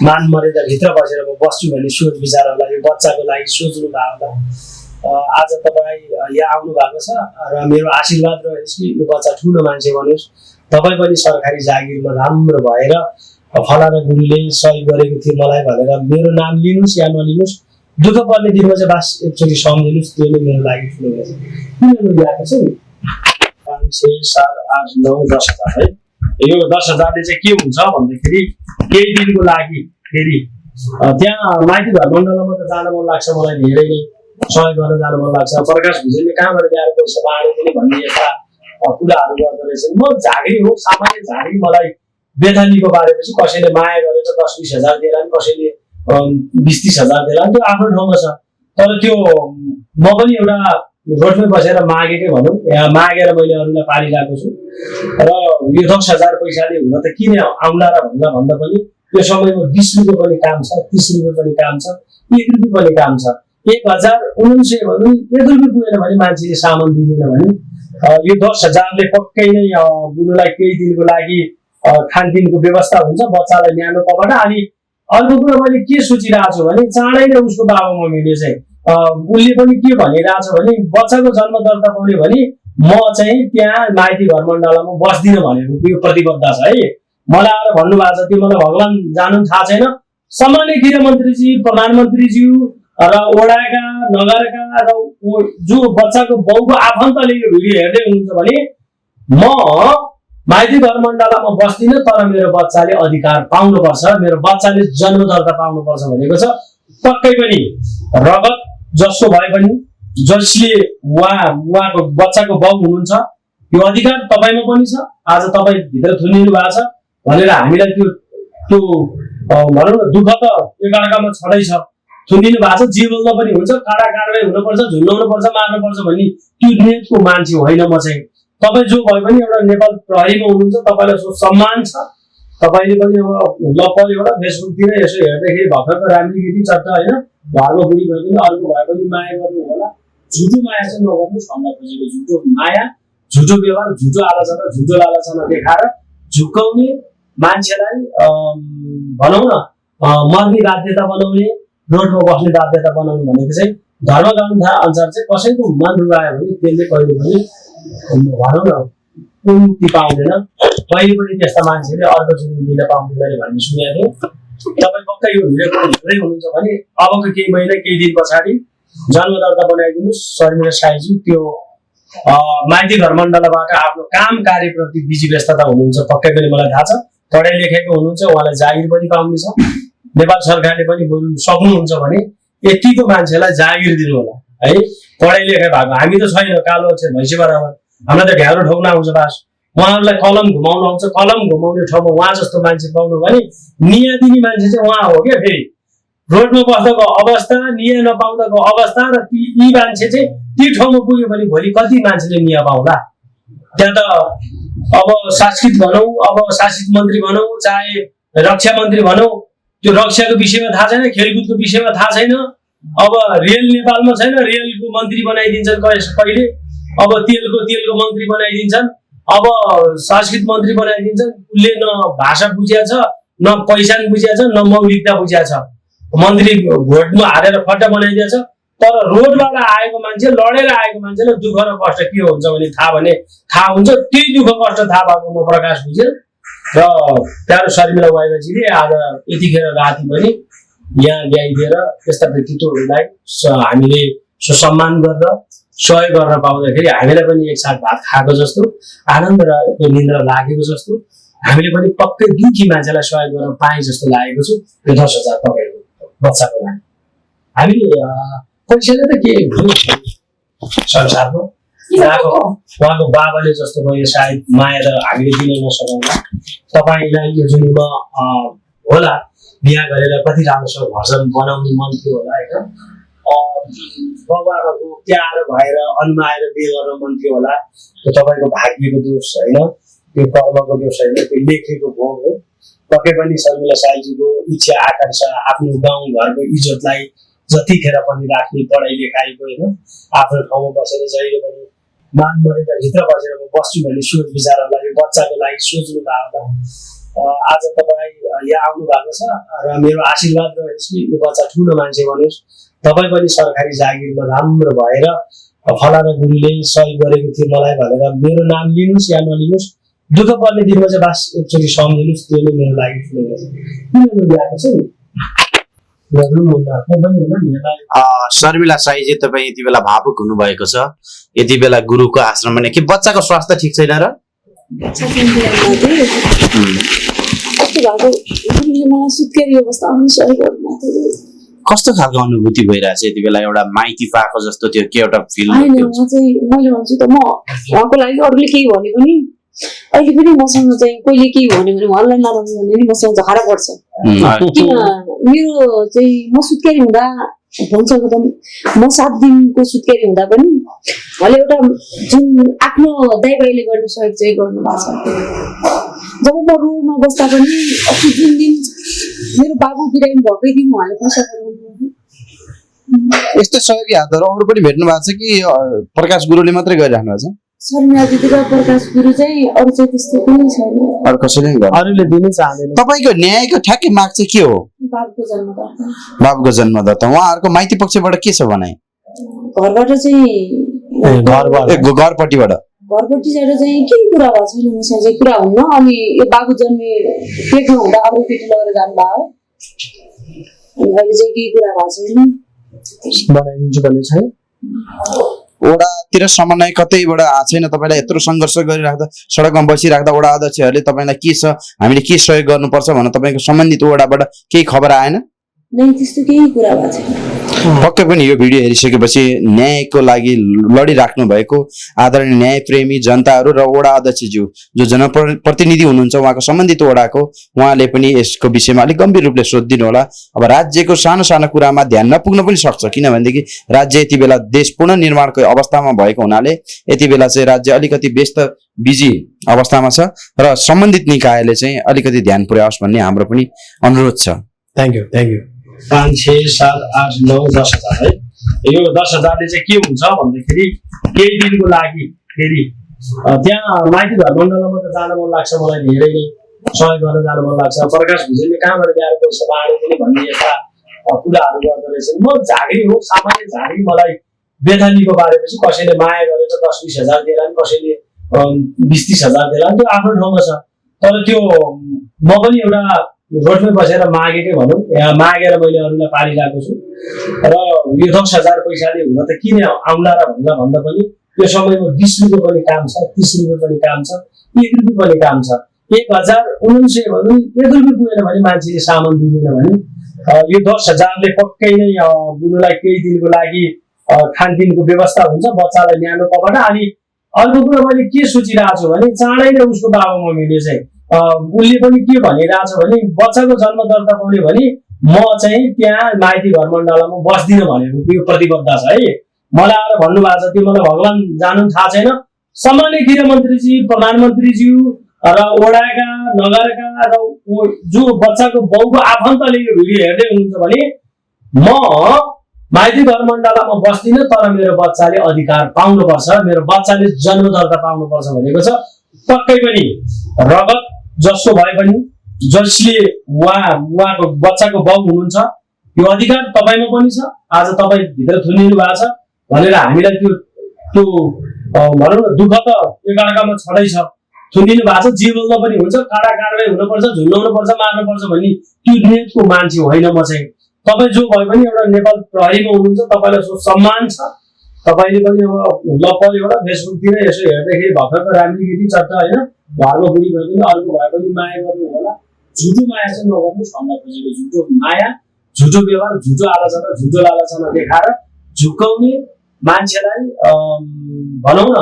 मान मर्यादाभित्र बसेर म बस्छु भन्ने सोच विचार होला, यो बच्चाको लागि सोच्नु भएको होला। आज तपाईँ यहाँ आउनु भएको छ र मेरो आशीर्वाद रहेछ कि यो बच्चा ठुलो मान्छे बनोस्, तपाईँ पनि सरकारी जागिरमा राम्रो भएर फलाना गुरुले सही गरेको थियो मलाई भनेर मेरो नाम लिनुहोस् या नलिनुहोस्, दुःख पर्ने दिनमा चाहिँ बास एकचोटि सम्झिनुहोस्, त्यो नै मेरो लागि ठुलो रहेछ। किन ल्याएको छ नि 5, 6, 7, 8, 9, 10,000 है। यो 10,000ले चाहिँ के हुन्छ भन्दाखेरि केही दिनको लागि फेरि त्यहाँ माइती धर्मण्डलमा त जान मन लाग्छ, मलाई धेरै नै सहयोग गर्न जान मन लाग्छ। प्रकाश भुजेलले कहाँबाट ल्याएर पैसा बाँड्यो पनि भन्ने यस्ता कुराहरू गर्दो रहेछन्। म झाँक्री हो, सामान्य झाँक्री। मलाई बेथालीको बारेपछि कसैले माया गरेर 10-20 हजार दिएला, कसैले 20-30 हजार दिएला, त्यो आफ्नो ठाउँमा छ। तर त्यो म पनि एउटा रोडमै बसेर मागेकै भनौँ, यहाँ मागेर मैले अरूलाई पालिरहेको छु र यो 10,000 पैसाले हुन त किन आउला र भन्दा पनि यो समयमा 20 रुपियाँ पनि काम छ, 30 रुपियाँ पनि काम छ, 1 रुपियाँ पनि काम छ। 1,900 भनौँ, 1 रुपियाँ पुगेन भने मान्छेले सामान दिँदैन भने यो 10,000ले पक्कै नै बुनुलाई केही दिनको लागि खानपिनको व्यवस्था हुन्छ, बच्चालाई न्यानो कपडा। अनि अर्को कुरा मैले के सोचिरहेको छु भने चाँडै नै उसको बाबा मम्मीले चाहिँ उसले पनि के भनिरहेछ भने बच्चाको जन्म दर्ता पाउने भने म चाहिँ त्यहाँ माइती घरमण्डलमा बस्दिनँ भनेको त्यो प्रतिबद्ध छ है। मलाई आएर भन्नुभएको छ, त्यो मलाई भगवान जानु थाहा छैन। सामान्य गृहमन्त्रीजी, प्रधानमन्त्रीज्यू र वडाका नगरका र जो बच्चाको बाउको आफन्तले यो भिडियो हेर्दै हुनुहुन्छ भने म माइती घरमण्डलमा बस्दिनँ, तर मेरो बच्चाले अधिकार पाउनुपर्छ, मेरो बच्चाले जन्म दर्ता पाउनुपर्छ भनेको छ। पक्कै पनि रगत जसको भए पनि जसले उहाँको बच्चाको बाउ हुनुहुन्छ, यो अधिकार तपाईँमा पनि छ। आज तपाईँ भित्र थुनिनु भएको छ भनेर हामीलाई त्यो भनौँ न दुःख त एकअर्कामा छँदै छ, थुनिनु भएको छ। जे बोल्दा पनि हुन्छ, काडा कारवाही हुनुपर्छ, झुन्डाउनुपर्छ, मार्नुपर्छ भन्ने त्यो नियतको मान्छे होइन म चाहिँ। तपाईँ जो भए पनि एउटा नेपाल प्रहरीमा हुनुहुन्छ, तपाईँलाई सम्मान छ। तपाईँले पनि अब लपले एउटा फेसबुकतिर यसो हेर्दाखेरि भर्खरको राम्री केटी चट्टा होइन, घरमा बुढी भए पनि अर्को भए पनि माया गर्नु होला। झुटो माया चाहिँ नगर्नुहोस् भन्न खोजेको, झुटो माया, झुटो व्यवहार, झुटो आलोचना, झुटो लालचना देखाएर झुकाउने मान्छेलाई भनौँ न मर्ने बाध्यता बनाउने, रोडमा बस्ने बाध्यता बनाउनु भनेको चाहिँ धर्म ग्रन्थ अनुसार चाहिँ कसैको मन रुगायो भने त्यसले कहिले पनि भनौँ न उन्नति पाउँदैन, कहिले पनि त्यस्ता मान्छेले अर्कोचोटि लिन पाउँदैन भन्ने सुनेको थिएँ। तपाईँ पक्कै यो भिडियो हेर्दै हुनुहुन्छ भने अबको केही महिना केही दिन पछाडि जन्म दर्ता बनाइदिनुहोस् शर्मिला साईजी। त्यो माइती घरमण्डलबाट आफ्नो काम कार्यप्रति बिजी व्यस्तता हुनुहुन्छ, पक्कै पनि मलाई थाहा छ। पढाइ लेखेको हुनुहुन्छ, उहाँलाई जागिर पनि पाउनेछ। नेपाल सरकारले पनि बरु सक्नुहुन्छ भने यतिको मान्छेलाई जागिर दिनु होला है। पढाइ लेखे भएको हामी त छैन, कालो अक्षर भैँसी बराबर, हामीलाई त ढ्यारो ठोक्न आउँछ बास। उहाँहरूलाई कलम घुमाउन आउँछ, कलम घुमाउने ठाउँमा उहाँ जस्तो मान्छे पाउनु भने निया दिने मान्छे चाहिँ उहाँ हो क्या। फेरि रोडमा बस्दाको अवस्था, निया नपाउँदाको अवस्था र यी मान्छे चाहिँ ती ठाउँमा पुग्यो भने भोलि कति मान्छेले निया पाउला। त्यहाँ त अब शासित भनौँ, अब शासित मन्त्री भनौँ, चाहे रक्षा मन्त्री भनौँ, त्यो रक्षाको विषयमा थाहा छैन, खेलकुदको विषयमा थाहा छैन। अब रेल नेपालमा छैन, रेलको मन्त्री बनाइदिन्छन् कहिले, अब तेलको मन्त्री बनाइदिन्छन्, अब संस्कृत मन्त्री बनाइदिन्छन्। उसले न भाषा बुझिया छ, न पहिचान बुझिया छ, न मौलिकता बुझिया छ। मन्त्री भोटमा हारेर फट्टा बनाइदिएछ। तर रोडबाट आएको मान्छे, लडेर आएको मान्छेलाई दुःख र कष्ट के हुन्छ भने थाहा हुन्छ। त्यही दुःख कष्ट थाहा भएको म प्रकाश भुजेल र प्यारो शर्मिला वाइबाजीले आज यतिखेर राति पनि यहाँ ल्याइदिएर यस्ता व्यक्तित्वहरूलाई हामीले सम्मान गरेर सहयोग गर्न पाउँदाखेरि हामीलाई पनि एक साथ भात खाएको जस्तो, आनन्द र निन्द्रा लागेको जस्तो, हामीले पनि पक्कै दुखी मान्छेलाई सहयोग गर्न पाएँ जस्तो लागेको छु। यो 10,000 तपाईँको बच्चाको लागि हामीले पैसाले त के संसारमा उहाँको बाबाले जस्तो मैले सायद माया त हामीले दिन नसकौँला। तपाईँलाई यो जुनीमा होला बिहा गरेर कति राम्रोसँग भर्जन बनाउने मन थियो होला होइन, बाबाको प्यारो भएर अन्माएर बिहे गर्न मन थियो होला। त्यो तपाईँको भाग्यको दोष होइन, त्यो कर्मको दोष होइन, त्यो लेखेको भोग हो। पक्कै पनि शर्मिला साईजीको इच्छा आकांक्षा आफ्नो गाउँ घरको इज्जतलाई जतिखेर पनि राख्ने, पढाइ लेखाइको होइन, आफ्नो ठाउँमा बसेर जहिले पनि मान मर्यादाभित्र बसेर म बस्छु भन्ने सोच विचारहरूलाई यो बच्चाको लागि सोच्नु भएको आज तपाईँ यहाँ आउनु भएको छ र मेरो आशीर्वाद रहेछ कि यो बच्चा ठुलो मान्छे बनोस्, तपाईँ पनि सरकारी जागिरमा राम्रो भएर फलाना गुरुले सही गरेको थियो मलाई भनेर मेरो नाम लिनुहोस् या नलिनुहोस्, दुःख पर्ने दिनमा चाहिँ बास एकचोटि सम्झिनुहोस्, त्यो नै मेरो लागि ठुलो रहेछ। किन ल्याएको छ शर्मिला साईजी, तपाईँ यति बेला भावुक हुनुभएको छ। यति बेला गुरुको आश्रम भने के बच्चाको स्वास्थ्य ठिक छैन र? कस्तो खालको अनुभूति भइरहेछ यति बेला? एउटा माइती पाएको जस्तो त्यो के एउटा फिल? मैले भन्छु त म उहाँको लागि अरूले केही भने पनि अहिले पनि मसँग चाहिँ कोहीले केही भन्यो भने उहाँलाई नराम्रो भने नि मसँग झगडा पर्छ। किन मेरो चाहिँ म सुत्केरी हुँदा भन्छ म 7 दिनको सुत्केरी हुँदा पनि उहाँले एउटा जुन आफ्नो दाइभाइले गर्ने सहयोग चाहिँ गर्नु भएको छ। जब म रोडमा बस्दा पनि अस्ति 3 दिन मेरो बाबु बिरामी भएकै दिन उहाँले पैसा पठाउनु। यस्तो सहयोगी हातहरू अरू पनि भेट्नु भएको छ कि प्रकाश गुरुले मात्रै गरिराख्नु भएको छ? शर्मिला दिदी र प्रकाश गुरु चाहिँ अरू चाहिँ त्यस्तो पनि छैन, अरू कसैले अरूले दिनै चाहँदैन। तपाईँको न्यायको ठ्याक्कै माग चाहिँ के हो? बाबुको जन्मदाता। बाबुको जन्मदाता। उहाँहरूको माइती पक्षबाट के छ भनाइ? घरबाट चाहिँ घरपट्टिबाट घरपट्टिबाट चाहिँ केही कुरा भएको छैन, मसँग चाहिँ कुरा हुन्न। अनि यो बाबु जन्मे पेटमा हुँदा अरू केटी लगेर जानुभयो, अनि अहिले चाहिँ केही कुरा भएको छैन। बनाइदिन्छु भन्ने छैन। वडातिर समन्वय कतैबाट आएको छैन? तपाईँलाई यत्रो सङ्घर्ष गरिराख्दा, सडकमा बसिराख्दा वडा अध्यक्षहरूले तपाईँलाई के छ, हामीले के सहयोग गर्नुपर्छ भनेर तपाईँको सम्बन्धित वडाबाट केही खबर आएन? नै, त्यस्तो केही कुरा भएको छैन। पक्कै पनि यो भिडियो हेरिसकेपछि न्यायको लागि लडिराख्नु भएको आदरणीय न्यायप्रेमी जनताहरू र वडा अध्यक्षज्यू जो जनप्रतिनिधि हुनुहुन्छ उहाँको सम्बन्धित वडाको, उहाँले पनि यसको विषयमा अलिक गम्भीर रूपले सोधिदिनु होला। अब राज्यको सानो सानो कुरामा ध्यान नपुग्न पनि सक्छ, किनभनेदेखि राज्य यति बेला देश पुनर्निर्माणको अवस्थामा भएको हुनाले यति बेला चाहिँ राज्य अलिकति व्यस्त बिजी अवस्थामा छ र सम्बन्धित निकायले चाहिँ अलिकति ध्यान पुर्याओस् भन्ने हाम्रो पनि अनुरोध छ। Thank you. 5, 6, 7, 8, 9, 10,000 है। यो 10,000ले चाहिँ के हुन्छ भन्दाखेरि केही दिनको लागि फेरि त्यहाँ माइती धर्मण्डलमा त जान मन लाग्छ, मलाई धेरै नै सहयोग गर्न जान मन लाग्छ। प्रकाश भुजेलले कहाँबाट ल्याएर पैसा बाँड्यो पनि भन्ने यस्ता कुराहरू गर्दो रहेछन्। म झाँक्री हो, सामान्य झाँक्री। मलाई बेथानीको बारेपछि कसैले माया गरेर 10-20 हजार दिएर नि, कसैले 20-30 हजार दिएर नि, त्यो आफ्नो ठाउँमा छ। तर त्यो म पनि एउटा रोडमै बसेर मागेकै भनौँ, यहाँ मागेर मैले अरूलाई पालिरहेको छु र यो 10,000 पैसाले हुन त किन आउला र भन्दा पनि यो समयमा 20 रुपियाँ पनि काम छ, 30 रुपियाँ पनि काम छ, 1 रुपियाँ पनि काम छ। 1,900 भन्नु 1 रुपियाँ पुगेन भने मान्छेले सामान दिँदैन भने यो 10,000ले पक्कै नै गुरुलाई केही दिनको लागि खानपिनको व्यवस्था हुन्छ, बच्चालाई न्यानो कपडा। अनि अर्को कुरा मैले के सोचिरहेको छु भने चाँडै नै उसको बाबा मम्मीले चाहिँ उसले पनि के भनिरहेछ भने बच्चाको जन्म दर्ता पाउने भने म चाहिँ त्यहाँ माइती घरमण्डलमा बस्दिनँ भनेको त्यो प्रतिबद्ध छ है। मलाई आएर भन्नुभएको छ, त्यो मलाई भगवान् जानु थाहा छैन। सामान्य गृहमन्त्रीजी, प्रधानमन्त्रीज्यू र वडाका नगरका र जो बच्चाको बाउको आफन्तले यो भिडियो हेर्दै हुनुहुन्छ भने म माइती घरमण्डलमा बस्दिनँ, तर मेरो बच्चाले अधिकार पाउनुपर्छ, मेरो बच्चाले जन्म दर्ता पाउनुपर्छ भनेको छ। पक्कै पनि रगत जसको भए पनि जसले उहाँको बच्चाको बाउ हुनुहुन्छ यो अधिकार तपाईँमा पनि छ। आज तपाईँ भित्र थुनिनु भएको छ भनेर हामीलाई त्यो भनौँ न दुःख त एकअर्कामा छँदै छ, थुनिनु भएको छ। जीवनमा पनि हुन्छ, काडा कारवाही हुनुपर्छ, झुन्डाउनुपर्छ, मार्नुपर्छ भन्ने त्यो नियतको मान्छे होइन म चाहिँ। तपाईँ जो भए पनि एउटा नेपाल प्रहरीमा हुनुहुन्छ, तपाईँलाई सो सम्मान छ। तपाईँले पनि अब लपल एउटा फेसबुकतिर यसो हेर्दाखेरि भर्खर त राम्रो केटी चर्चा होइन, घरमा बुढी भए पनि अर्को भए पनि माया गर्नु होला। झुटो माया चाहिँ नगर्नुहोस् भन्न खोजेको। झुटो माया, झुटो व्यवहार, झुटो आलोचना, झुटो लालचना देखाएर झुकाउने, मान्छेलाई भनौँ न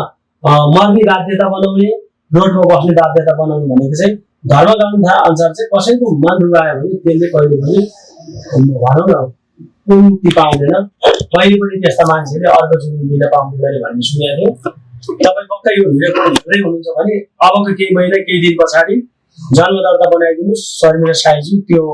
मर्ने बाध्यता बनाउने, रोडमा बस्ने बाध्यता बनाउनु भनेको चाहिँ धर्मग्रन्थ अनुसार चाहिँ कसैको मन रुवायो भने त्यसले कहिले पनि भनौँ न उन्नति पाउँदैन, कहिले पनि त्यस्ता मान्छेले अर्कोचोटि लिन पाउँदैन भन्ने सुनेको थिएँ। तपाईँ पक्का यो भिडियो हेर्दै हुनुहुन्छ भने अबको केही महिना केही दिन पछाडि जन्म दर्ता बनाइदिनुहोस् शर्मिला साईजी। त्यो